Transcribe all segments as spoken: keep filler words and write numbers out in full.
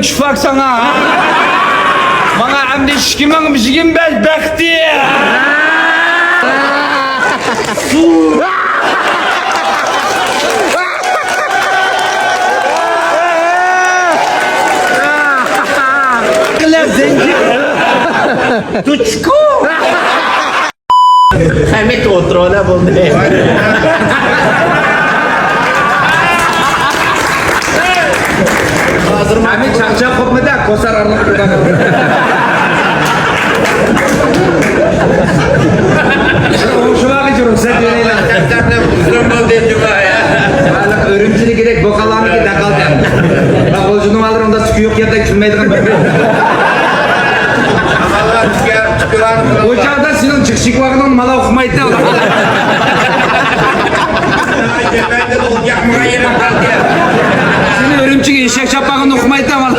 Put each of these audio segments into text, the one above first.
ئىتتىپاق ساڭا. ماڭا ئەمدى ئىككى مىڭ يىگىرمە بەش بەختى. قىلە زەنجىر. تۇچكۇ. ھەمىد ئولتۇرۇۋالە بولدى. ھازىر ھەمىد چاقچاق قوپمىدى، كوسار ئارىلىق بولغان. شۇلارغا رۇخسەت بېرەيلى. ئۇزۇن بولدى جۇما يا. ئۈرۈمچىدىكىدەك بۇ قالامىكى دەقالدى. بۇ جۇنۇڭلار ئۇندا سۈكى يوق يەردە كۈلمەيدىغان بىر. ئۇ چاغدا سېنىڭ جىق چېكىۋالغىنىڭنى مانا ئۇقمايتتى. سېنى ئۈرۈمچىگە ئېشەك چاپقانغا ئۇقمايتتى مانا.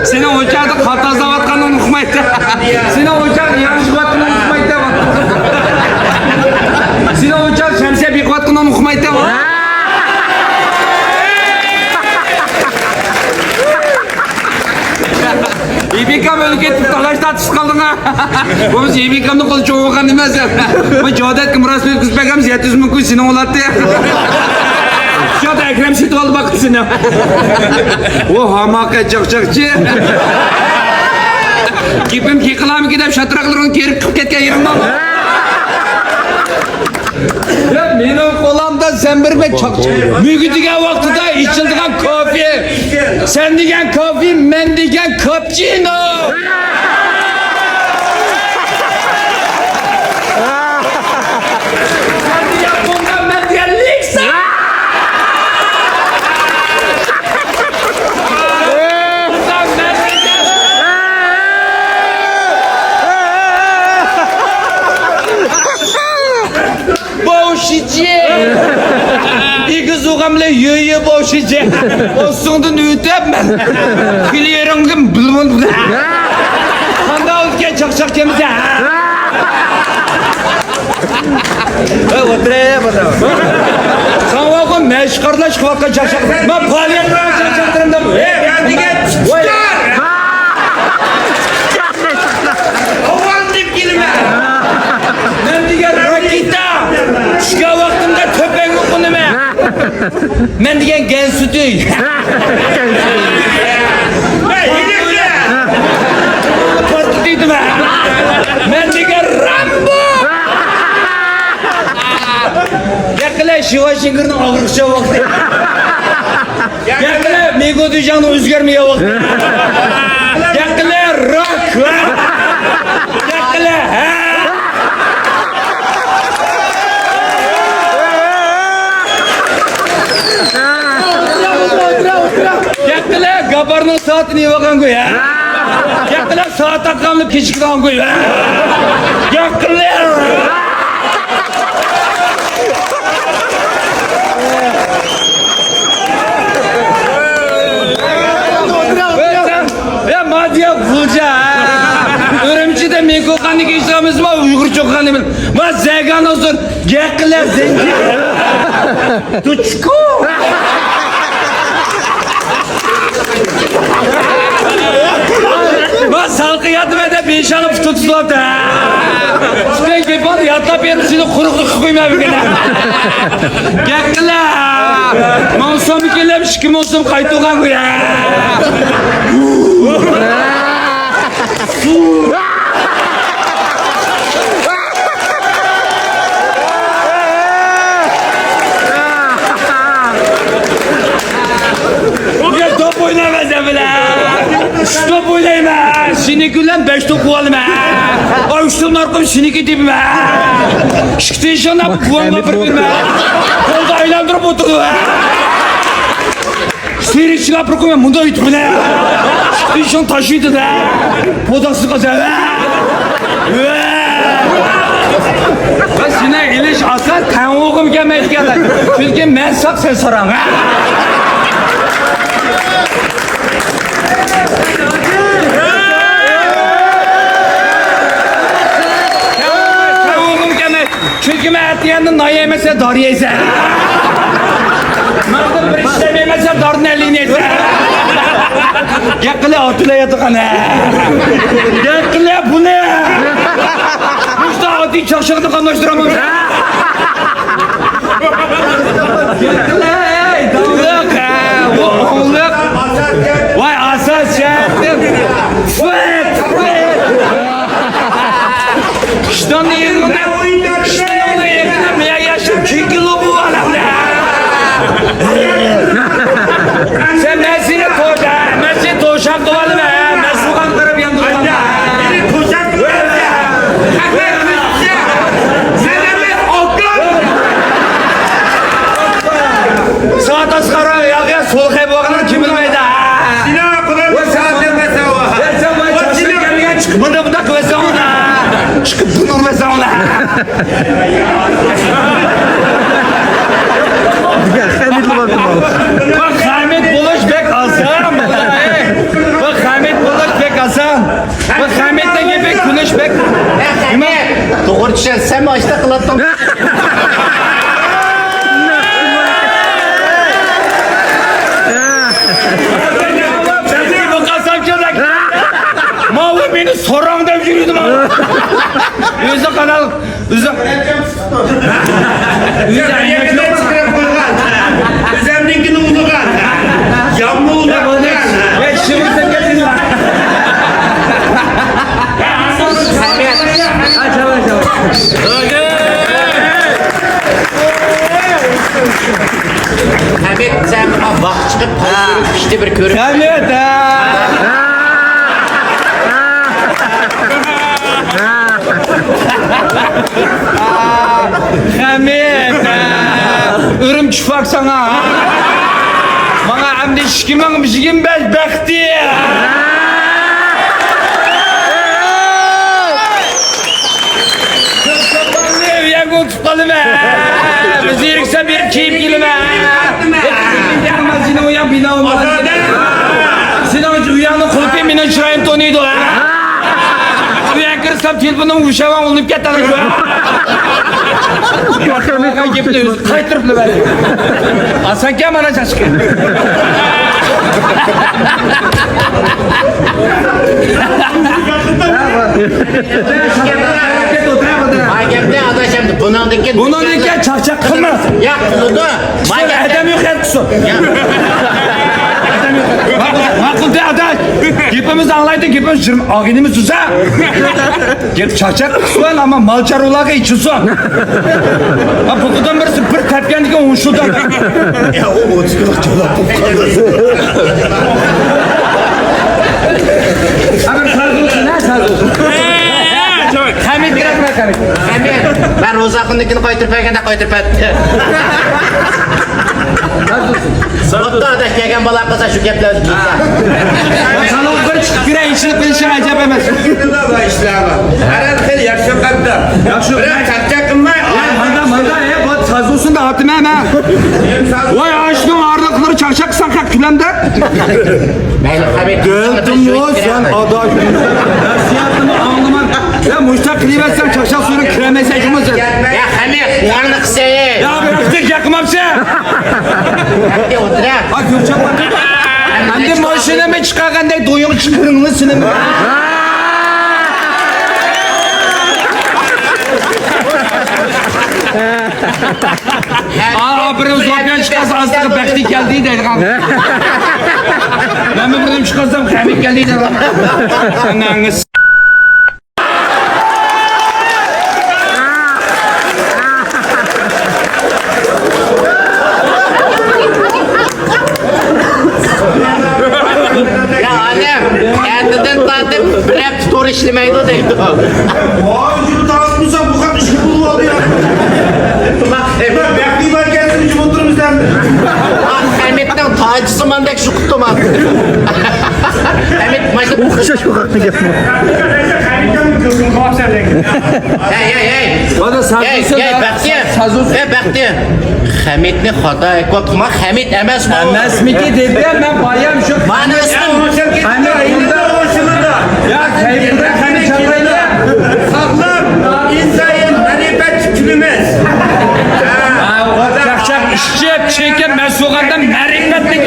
سېنىڭ ئۇ چاغدا قاتازلاۋاتقانلىقىنى ئۇقمايتتى. سېنىڭ ئۇ چاغدا ياڭشىۋاتقىنىڭنى ئۇقمايتتى. سېنىڭ ئۇ چاغدا شەمسىيە بېقىۋاتقىنىڭنى ئۇقمايتتى. ئىبىكام ئۆلۈپ كېتىپ، تالاش تارتىشىپ قالدىڭ ھە. بولمىسا ئىبىكامنىڭ قولى چوڭ بولغان ئەمەس. بۇ جودەتكە مىراس ئۆتكۈزۈپ بەرگەنمىز يەتتە يۈز مىڭ كوي سېنىڭ بولاتتى. شۇ ياقتا ئەكرەم سېتىۋالدى باقتى سېنى. ئۇ ھاماقەت چاقچاقچى. گېپىم يىقىلامىكىن دەپ شاتراقلىرىڭنى كېرىپ چىقىپ كەتكەن يېرىڭ بارمۇ؟ يا، مېنىڭ قولۇمدا سەن بىر بەك چاقچاق. مۈگدىگەن ۋاقتىدا ئىچىلىدىغان كوفې. سەن دېگەن كوفې، مەن دېگەن كاپچىنو. سەن دېگەن بومبا، مەن دېگەن لىكسا. بوشىجى. ئېگىز ئوغام بىلەن يۆيە بوشىجى. ئوسۇڭدىن ئۆتۈپ مەن. كۈلۈرۈڭدىن بىلمىدىم. قانداق ئۆتكەن چاقچاق كەمسە. ئۆترەي بۇدا. ساڭا مەشىق ئارىلاش قىلىۋاتقان چاقچاق. مەن پائالىيەت قىلىۋاتقان چاقچاقلىرىمدا. ئەي، مەن دېگەن ئاۋۋال دەپ كېلىمەن. مەن دېگەن راكېتا. چۈشكەن ۋاقتىمدا تۆپەڭگە قونىمەن. مەن دېگەن گەنسۈتۈك. پارتلىتىمەن. مەن دېگەن رامبو. گەپ قىلە شىۋاشىنگىرنىڭ ئاغرىقچە ۋاقتى. گەپ قىلە مىگۇ دىجاڭنىڭ ئۆزگەرمىگەن ۋاقتى. گەپ قىلە راك. گەپ قىلە ھە. گەپ قىلە گاپارنىڭ سائىتىنى يەۋالغان گويا. گەپ قىلە سائەت ئاققانلىق كېچىكىدىغان گويا. گەپ قىلە. يا مادىيا غۇلجا. ئۈرۈمچىدە مېكۇخاننى كېچىدىغانمىز ما ئۇيغۇرچە ئوقۇغاننى بىل. ما زەگان ئولتۇر. گەقلە زەنجىر. تۇچكۇ. ما سالقىياتىمەن دەپ بېشىڭنى پۇتۇپ تۇتۇۋاپتۇ. سەن گېپىڭنى يادلاپ بېرىپ سېنى قۇرۇقلۇققا قويماي بۈگۈن. گەقلە. مىڭ سوم كېلىپ ئىككى مىڭ سوم قايتۇرغان بۇ يا. بۈگۈن توپ ئوينايمەن سەن بىلەن. توپ ئوينايمەن. سېنىڭكى بىلەن بەش توپ قويۇۋالىمەن. ئاي، ئۈچ توپنى ئارقىدىن سېنىڭكى تېپىمەن. ئىككى تېشىڭنى بۇۋاڭغا ئاپىرىپ بېرىمەن. قولدا ئايلاندۇرۇپ ئولتۇرىدۇ. سېرىقچىغا ئاپىرىپ قويماي مۇنداق ئېيتىپ بىلە. ئىككى تېشىڭ تاشۇيدۇ-دە. پوداقسىز قازا. بەس سېنى ئېلىش ئاسان، تەڭ ئوغۇم كەلمەيدىكەن. چۈنكى مەن ساق، سەن ساراڭ. تەڭ ئوغۇم كەلمەيدۇ. چۈنكى مەن ئەتىگەندە نان يەيمەن، سەن دارى يەيسەن. ماڭا بىر ئىش دېمەي. سەن دارنى ئەلىنى ئېيتسا. گەپ قىلە ئاتىلە ياتىقان ھە. گەپ قىلە بۇنى. مۇشتا ئاتى چاقچاقنى قاملاشتۇرامەن. گەپ قىلە، ئەي، داۋلىق، ھە، ئوغلۇق. ۋاي، ئاساس شەرتىم. فىت، فىت. ئىشتاننى يېگىنە، ئىشتاننى يېگىنە، مېنىڭ ياشىم چېكىلو بولۇۋالامدۇ. سەن مەن سېنى توشا، مەن سېنى توشاق قىلىۋالىمەن، مەن سۇغان قىرىپ ياندۇرغاندا. سائەت ئاسقارا ياغيا سولخەي بولغىنىڭ كىم بىلمەيدۇ. مانا بۇنداق قىلىۋەتسەڭ ئۇنى. چىقىپ بۇنى ئۇرۇۋەتسەڭ ئۇنى. بۇ خەمىت بولۇش بەك ئاسان. بۇ خەمىت بولۇش بەك ئاسان. بۇ خەمىتنىڭ گېپى كۈلۈش بەك. نېمە؟ توغرا چۈشەنسەم ئاشتا قىلاتتىڭ. بۇ قاسامچىلىق. ماۋۇ مېنى سوراڭ دەپ يۈرىدۇ ماۋۇ. ئۆزى قانال، ئۆزى. ئۆزى ئەمگەكلىك چىقىرىپ قويغان. ئۆزەمنىڭكىنى ئۇلىغان. يامما ئۇلىغان. يا، شىۋىرسەن كەتسىن. ھەمىد، سەن ۋاق چىقىپ، پىشتى بىر كۆرۈپ. ھەمىد، ھە. ھەمىد، ھە. ئۈرۈمچى فاك ساڭا. ماڭا ئەمدى ئىككى مىڭ يىگىرمە بەش بەختى. ئۇ يەرگە ئۇنتۇپ قالىمەن. بىز ئېرىكسە بېرىپ كىيىپ كېلىمەن. سېنىڭ ئۇياڭ بىنا. سېنىڭ ئۇياڭنىڭ قۇلپى مېنىڭ چىرايىمنى تونۇيدۇ. ئۇياققا كىرسەم تېلېفونۇم ئۇشاۋاڭ ئۇلىنىپ كەتتى. گېپىنى ئۆزى قايتۇرۇپ بەردى. ئاسانكەن مانا چاچقى. ھاي گەپنى ئاداش ئەمدى بۇنىڭدىن كېيىن. بۇنىڭدىن كېيىن چاقچاق قىلماس. ياق قىلىدۇ. ئادەم يوق يەتكۈسۇن. ماقۇل دە ئاداش. گېپىمىزنى ئاڭلايدۇ، گېپىمىز جىرىم ئاغىنىمىز تۇزا. گەپ چاقچاق قىلسۇن، ئەمما مال چارۋىلارغا ئېچىلسۇن. ھە، بۇ قېتىم بىرسى بىر تەپكەندىكىن ئوڭشۇلدى. يا، ئۇ ئوتۇز كىلو چالا بولۇپ قالدى. ھە، بىر ساز بولسۇن، ھە، ساز بولسۇن. ھەمىد كىرەتمە، ھەمىد. ھەمىد، مەن روزاخۇننىڭكىنى قايتۇرۇپ بەرگەندە قايتۇرۇپ بەردى. ساز بولسۇن. بوپتۇ، ئاداش، كەلگەن بالا قىلسا شۇ گەپلەرنى. ساڭا بىر چىقىپ كىرە، ئىشىنى قىلىشىڭ ئەجەب ئەمەس. ئىشلەر بار. ھەر خىل ياخشى قاتتا. ياخشى. بىراق چاقچاق قىلماي. ماندا، ماندا، ئە، بۇ ساز بولسۇن دا ئاتىمەن مەن. ۋاي، ئاشنىڭ ئارىلىقلىرى چاقچاق قىلساڭ خەق كۈلەمدە. مەيلى، قەبىل. گەلدىمغۇ سەن ئاداش. نەسىھەتنى ئاڭلىماي. يا مۇشتاق قىلىۋەتسەڭ چاقچاق سۈرۈپ كىرەلمەيسەن جۇمۇ سەن. يا خەمىت، ئۇلارنى قىسەي. يا بىراق تېخى ياقمامسەن. ھە، كۆرچەڭ. ئەمدى ماشىنىمۇ چىقارغاندەك دويۇڭ چىقىرىڭلار سېنىمۇ. ئا، بىرىنى زوپىيان چىقارسا ئاستىغا بەختى كەلدى دەيدىغان. مەنمۇ بىرىنى چىقارسام خەمىت كەلدى دەيدىغان. ئاناڭىز. يا ئادەم، ئەتىدىن تارتىپ بىر ھەپتە تور ئىشلىمەيدۇ دەيدۇ. ۋاي، جۇمۇ تارتمىسا بۇ خەق ئىشقا بولۇۋالدى يا. بەختى باركەنسىز جۇمۇ تۇرمىسام. خەمىتنىڭ تاجىسىماندەك شۇ قىپتۇ مانا. خەمىت ماشىنا. ئوخشاش بۇ خەقنىڭ گەپمۇ. ھەي، ھەي، ھەي. مانا ساز بولسۇن. ھەي، بەختىيار. ساز بولسۇن. ھەي، بەختىيار. خەمىتنى خاتا ئېيتىۋاتىمەن، خەمىت ئەمەسمۇ. ئەمەسمىكى دېدىم، مەن بايام شۇ. مانا ئىسمىڭ. خەمىت ئۇنداق. يا، كەيپىدە خەمىت چاتايدۇ. ساغلام، ئىنتايىن مەرىپەتلىك كۈنىمىز. چاقچاق ئىچىپ، چېكىپ، مەست بولغاندا مەرىپەتلىك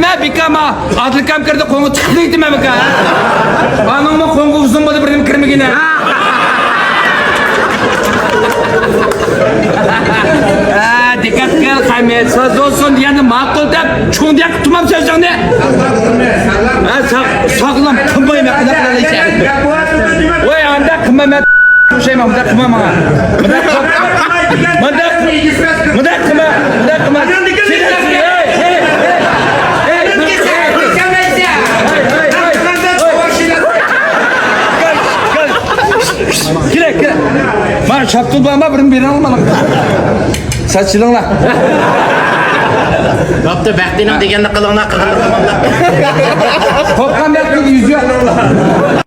مەن بىكار ما ئادىل ئاكام كىردى، قوڭغا چىقىپ كېتىمەن بىكار. ئانىڭمۇ قوڭغا ئۇزۇن بولدى، بىردىن كىرمىگىنە. ھە، دىققەت قىل، قەمەت سۆز بولسۇن دېگەندە ماقۇل دەپ، چوڭ دېگەن تۇمام سۆزۈڭنى. ھە، ساغ-، ساغلام قىلمايمەن، قانداق قىلالايسەن؟ ۋاي، ئانداق قىلمايمەن. ئوخشايمەن، مۇنداق قىلما ماڭا. مۇنداق قىلما. مۇنداق، مۇنداق قىلما، مۇنداق قىلما. كېلە، كېلە. مانا شاپتۇل بارما، بىرنى بېرىڭ مانا. ساچىلىڭلار. بوپتۇ، بەختىنىڭ دېگەننى قىلىڭلار، قىلغاننى قىلماڭلار. قورققان بەختنىڭ يۈزى يوق.